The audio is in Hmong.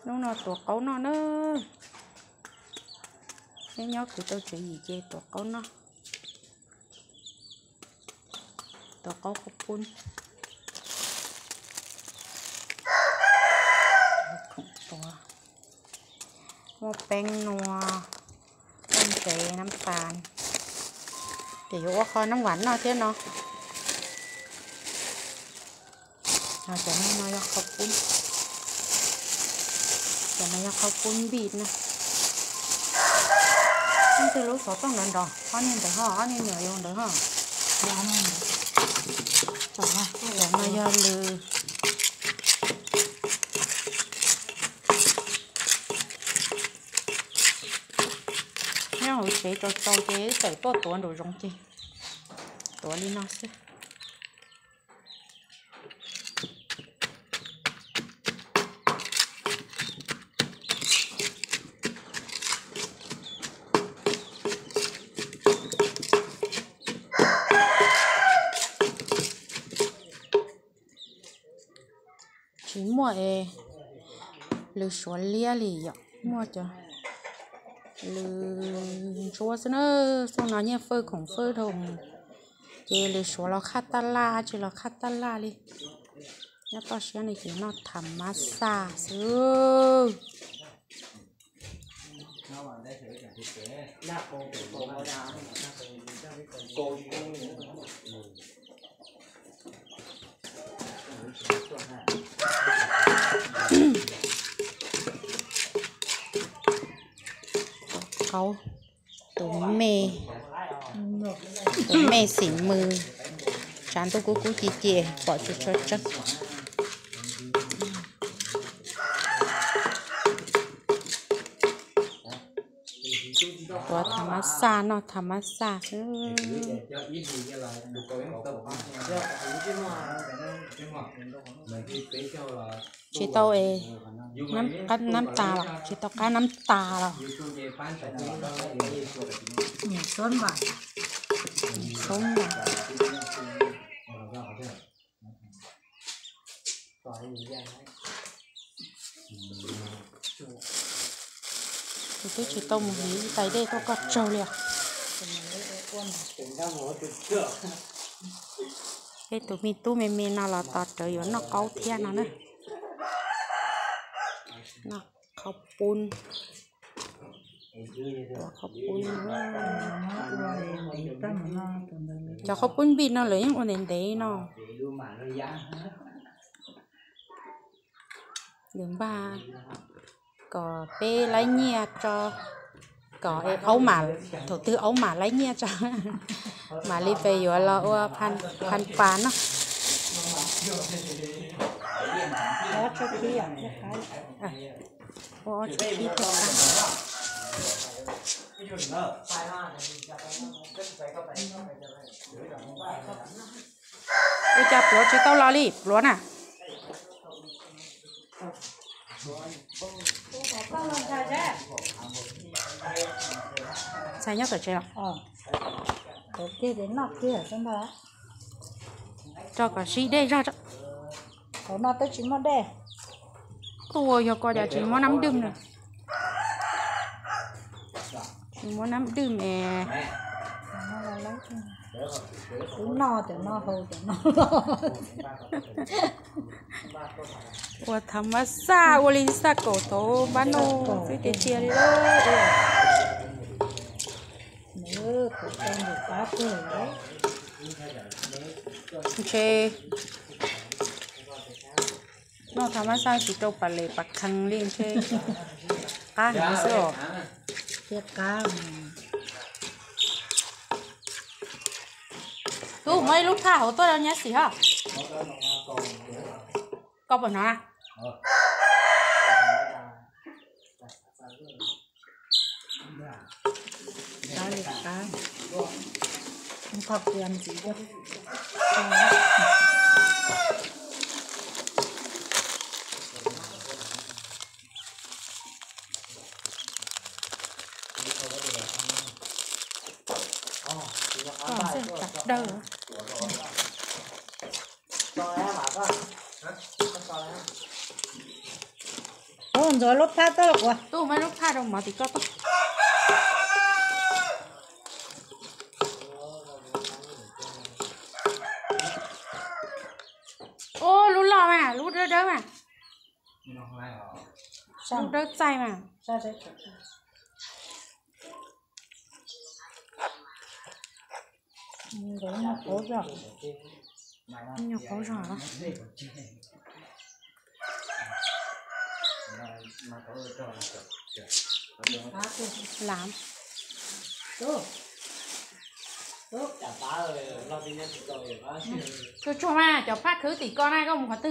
Hnub no tuav qaub noj na. Neb nyob kwv tau tsev yim ces tuav qaub noj. Tuav qaub qhaub poob. Khoom tuav, muaj peeb nua, muaj ntsev, nab tas, ces yuav ua qho nab vam noj thiab no. Cov no yog qhaub poob, cov no yog qhaub poob npij na. Leej twg lub xov tooj nrov nrov, ob niag ntawd ho, ob niag nyuam yaus ntawd ho. Cov no yog lws. Nyob hauv tsev tsaus tsaus ces txawm tuaj tuav nraum zoov ces tuav li no xwb. Tsis muaj es lws suav liab li yom, muaj cov lws ntsuab xwb na. Xyoo no nyiaj fawj khoom fawj dhau, ces lws suav los qhaj tab laj, tsis los qhaj tab laj li. Nyob toj siab no ces noj tham mab xaj xwb. Qaub, tus me, tus me xim mws, tshav ntuj kub kub ci ci pom tsis tshua tseeb. Tuav tham mab xaj, noj tham mab xaj xwb. Tsis tau es nab tas los, tsis tau qab nab tas los. Xoob npas. Kuv twb tsis tau mus hliv tais dej tuaj koj tsaug li os. Peb tus me tub me me no los tos rawv yuav noj qaub thiab no na. Noj qhaub poob. Tuav qhaub poob. Cov qhaub poob npij no lawv yeej ua ntev ntev no. Lawv npaj kom peb laib nyiaj tso, kom aub mam, thaum twg aub mam laib nyiaj tso, mam li pes yuav los ua phan pas no. Ua ob tsuag khib thiaj qab. Ua cas pluav tsis tau los li pluav na. Ntxhais nyob tom tsev los? Tso kom sib dej zog. Hauv no twb tsis muaj dej. Tuaj yog ko cas tsis muab nab dwm na. Tsis muab nab dwm es. Kuv noj cov no haus cov no. Ua tham mab xaj ua li xaj kaum thaum npab noj xwb tiag tiag li. Ntshe noj tham mab xaj tsis rau pas les pas khees li ntshe qab heev xwb os. Tub, muab ib lub phaj hauv tuaj rau nyab xim ho. Koj puas hnov na? Koj xwb tsam dawb. Ntxuav lub phaj tuaj los kuv. Tuaj muab lub phaj rau mov tim koj tuaj. Ub, lub loj mas, lub dawb dawb mas. Lub dawb txaij mas. Nyuag qauv zog. Lam. Tsuag tsuag mas, cov phaj khwb tim ko na, koj mus qhov twg?